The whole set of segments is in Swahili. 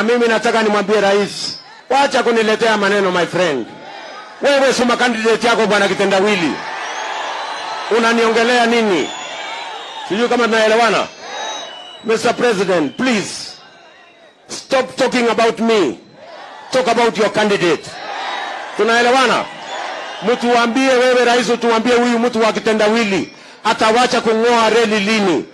Mimi nataka nimwambie rais, wacha kuniletea maneno my friend. Wewe suma candidate yako bwana Kitendawili, unaniongelea nini? Sijui kama tunaelewana. Mr. President, please stop talking about me. Talk about your candidate. Tunaelewana? Mtuambie wewe rais, utuambie huyu mtu wa Kitendawili atawacha kung'oa reli lini?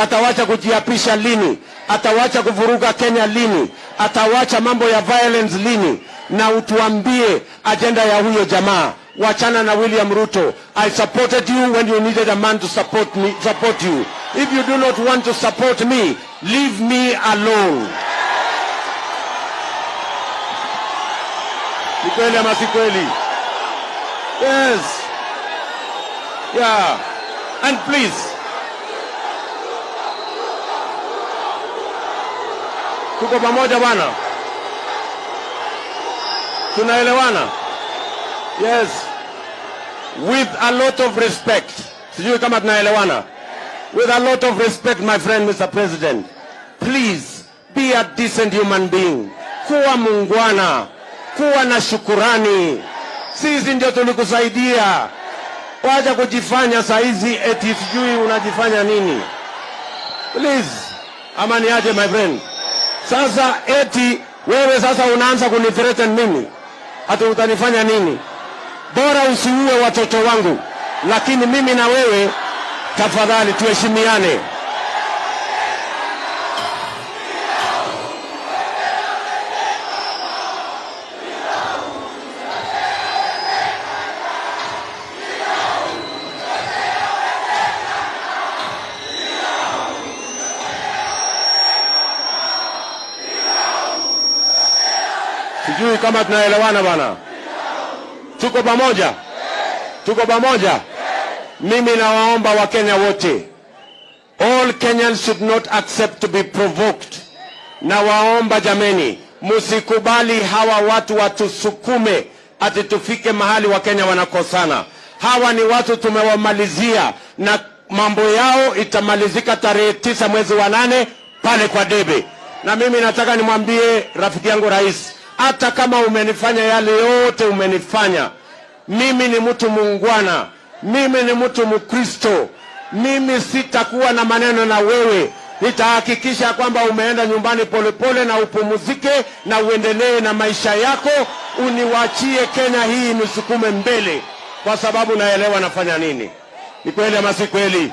Atawacha kujiapisha lini? Atawacha kuvuruga Kenya lini? Atawacha mambo ya violence lini? Na utuambie agenda ya huyo jamaa. Wachana na William Ruto. I supported you when you needed a man to support me, support you. If you do not want to support me, leave me alone. Ni kweli ama si kweli? Yes. Yeah. And please. Tuko pamoja bwana? Tunaelewana? Yes. With a lot of respect. Sijui kama tunaelewana. With a lot of respect, my friend, Mr. President. Please be a decent human being. Kuwa muungwana. Kuwa na shukurani. Sisi ndio tulikusaidia. Wacha kujifanya saizi eti sijui unajifanya nini. Please. Ama niaje, my friend? Sasa eti wewe sasa unaanza kunithreaten mimi. Ati utanifanya nini? Bora usiue watoto wangu, lakini mimi na wewe tafadhali tuheshimiane. Sijui kama tunaelewana bwana. Tuko pamoja? Tuko pamoja? Mimi nawaomba Wakenya wote. All Kenyans should not accept to be provoked. Nawaomba jameni, msikubali hawa watu watusukume ati tufike mahali Wakenya wanakosana. Hawa ni watu tumewamalizia, na mambo yao itamalizika tarehe 9 mwezi wa 8 pale kwa debe. Na mimi nataka nimwambie rafiki yangu rais, hata kama umenifanya yale yote umenifanya, mimi ni mtu muungwana, mimi ni mtu Mkristo, mimi sitakuwa na maneno na wewe. Nitahakikisha kwamba umeenda nyumbani polepole na upumzike na uendelee na maisha yako, uniwachie Kenya hii nisukume mbele, kwa sababu naelewa nafanya nini. Ni kweli ama si kweli?